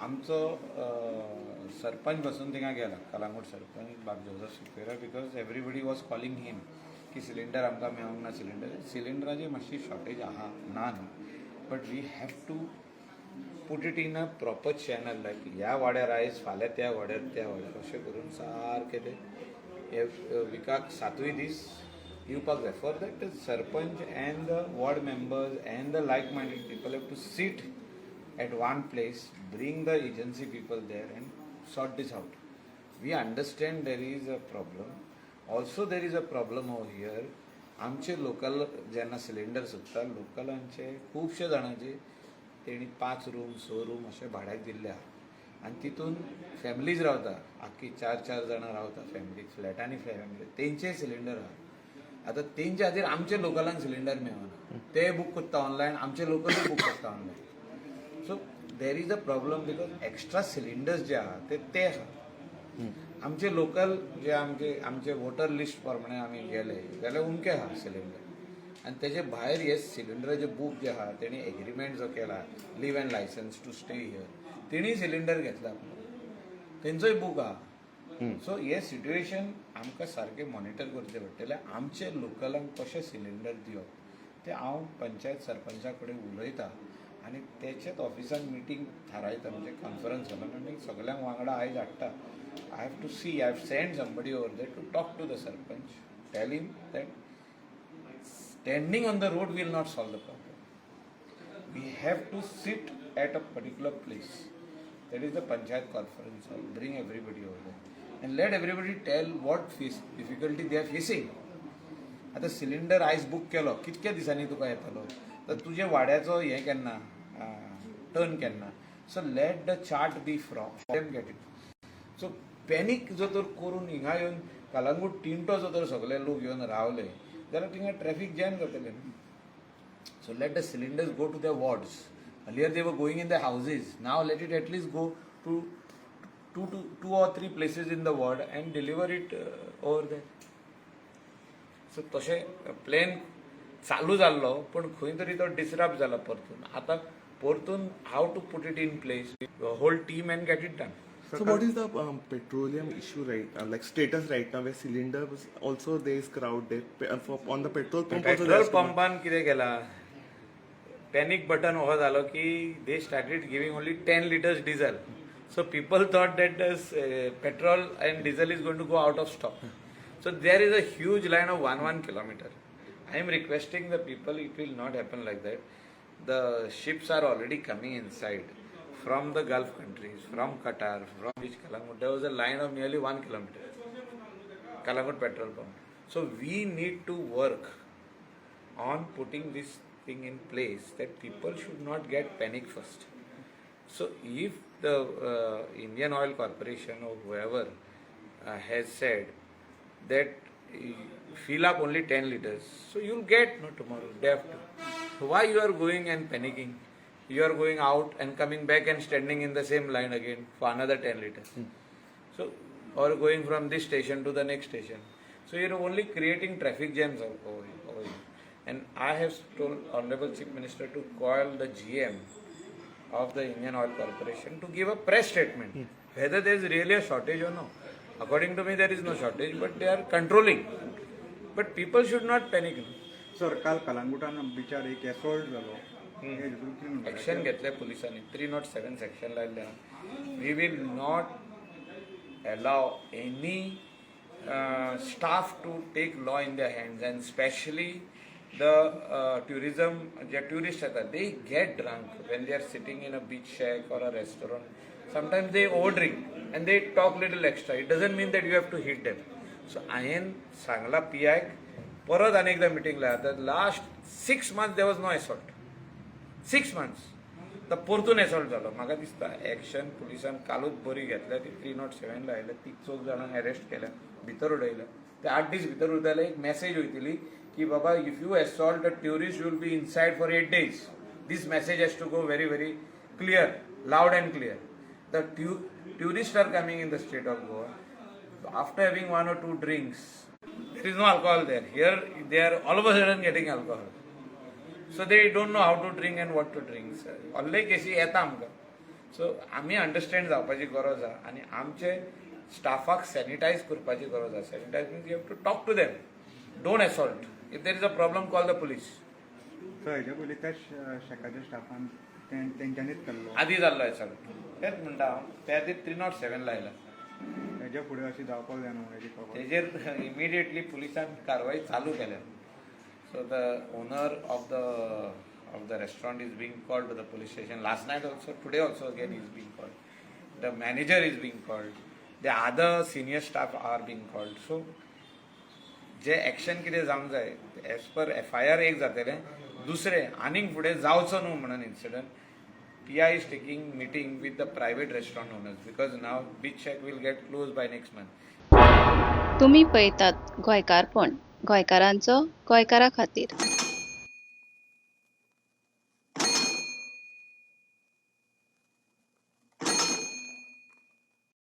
आमचो सरपंच बसून थिंगा गेला, कलांगूट सरपंच बाब Joseph Sequeira, because everybody was calling him की सिलिंडर आमकां मेळोंक ना. सिलिंडराची मातशी शॉर्टेज आहा, ना न्हू, but we have to put it in a proper channel, like ह्या वाड्यार आयज, फाल्यां त्या वाड्यार, त्या वाड्यार, अशें करून सारकें ते हे विकाक सातूय दीस येवपाक जाय. For that, sarpanch and the ward members and the like minded people have to sit at one place, bring the agency people there and sort this out. We understand there is a problem. Also, there is a problem over here. आमचे local जेन्ना cylinder सोदता, लोकलांचे खुबशे जाणांचे तेणी पांच room, स room अशे भाड्याक दिल्ले आहा आनी तितून फॅमिलीज रावता, आख्खी चार चार जाणां रावता फॅमिली, फ्लॅटांनी फॅमिली, तेंचे सिलिंडर आहा. आतां तेंच्या खातीर आमचे लोकलांक सिलिंडर मेळना. ते बूक करता ऑनलायन, आमचे लोकलूय बूक करता online. So there is a problem because extra cylinders जे आहा ते ते आहा. आमचे लोकल जे आमचे वोटर लिस्ट प्रमाणे आमी गेले जाल्यार उमके आहा सिलिंडर आनी तेजे भायर हे सिलिंडराचे बूक जे आहा, तेणी एग्रीमेंट जो केला, leave and licence to stay here, तेणी सिलिंडर घेतला, तेंचोय बूक आहा. सो हे सिट्युएशन आमकां सारकें मॉनिटर करचें पडटलें. आमचे लोकलांक कशें सिलिंडर दिवप तें हांव पंचायत सरपंचा कडेन उलयता आनी तेचेच ऑफिसान मिटींग थारायता, म्हणजे कॉन्फरन्स हॉलान, आनी सगल्यांक वांगडा आयज हाडटा. I have to see, I have send somebody over there to talk to the sarpanch, tell him that standing on the road will not solve the problem. We have to sit at a particular place. That is the panchayat conference hall. Bring everybody over there and let everybody tell what face difficulty they are facing. आतां cylinder आयज book केलो, कितक्या दिसांनी तुका येतलो? तर तुजे वाड्याचो हें केन्ना, टर्न केन्ना? So let the chart be from them, get it. So panic जर तर करून हिंगा येवन कलंगूट टिंटो जो तर सगळे लोक येवन रावले जाल्यार थिंगा ट्रॅफिक जॅम जातलें न्हू. So let the cylinders go to their wards. Earlier they were going in the houses. Now let it at least go to two or three places in the ward and deliver it over there. So तशें plan चालू जाल्लो, पूण खंय तरी तो disrupt जाला परतून. आतां परतून how to put it in place, whole team, and get it done. So what is the petroleum issue right now, like status right now, where cylinders also there is crowd there on the petrol pump also petrol there is पंपान कितें केला, panic button हो जालो की they started giving only 10 litres diesel. So people thought that petrol and diesel is going to go out of stock. So there is a huge line of one kilometer. I am requesting the people, it will not happen like that. The ships are already coming inside from the Gulf countries, from Qatar, from which Calangute, there was a line of nearly 1 kilometer, Calangute petrol pump. So we need to work on putting this thing in place that people should not get panic first. So if the Indian Oil Corporation or whoever has said that fill up only 10 liters, so you'll get no tomorrow, day after. So why you are going and panicking? You are going out and coming back and standing in the same line again for another 10 liters. So, or going from this station to the next station. So you're only creating traffic jams over here. And I have told Honorable Chief Minister to call the GM of the Indian Oil Corporation to give a press statement whether there is really a shortage or no. According to me, there is no shortage, but they are controlling. But people should not panic, no? Sir, काल कलांगुटान बिचार एक assault जालो, हे हितून कितें म्हणपाचें? Action घेतले पुलिसांनी, 307 section लायल्लें. We will not allow any staff to take law in their hands, and specially the tourism J tourist येतात, they get drunk when they are sitting in a beach shack or a restaurant. Sometimes they over drink and they talk little extra. It doesn't mean that you have to hit them. So हांवें सांगला P आयक, परत आनी एकदां meeting लाय. आतां last 6 months there was no assault, 6 months. तर परतून एसॉल्ट जालो. म्हाका दिसता एक्शन पुलिसान कालूच बरी घेतल्या. ती 307 लायल्या, ती चौग जाणांक अरेस्ट केल्या, भितर उडयल्या. ते 8 दीस भितर उरतले. एक मॅसेज वयतली की बाबा, if you assault a tourist, you will be inside for 8 days. This message has to go very, very clear, loud and clear. The tourist are coming in the state of Goa after having one or two drinks. There is no alcohol there. Here they are all of a sudden getting alcohol. So they don't know how to drink and what to drink. व्हडले केसी येता आमकां. So आमी understand जावपाची गरज आहा आनी आमचे स्टाफाक सॅनिटायज करपाची गरज आहा. Sanitize means you have to talk to them, don't assault. If there is a problem, call the police. So हेच्या पयलीं त्या शेकाच्या स्टाफान तेंच्यांनीच केल्लो. आदी जाल्लो एसॉल्ट, तेच म्हणटा हांव, त्या खातीर 307 लायला. हेच्या फुडें अशी जावपाक जायना म्हणून हेजी खबर. तेजेर इमिडिएटली पुलिसान कारवाई चालू केल्या. So the owner of the restaurant is being called to the police station last night also, today also again is being called, the manager is being called, the other senior staff are being called. So J action कितें जावंक जाय as per FIR एक जातलें, दुसरें आनीक फुडें जावचो न्हू म्हणून incident, PI is taking meeting with the private restaurant owners because now Beach Shack will get close by next month. तुमी पळयतात गोंयकारपण, गोंयकारांचो गोंयकारा खातीर.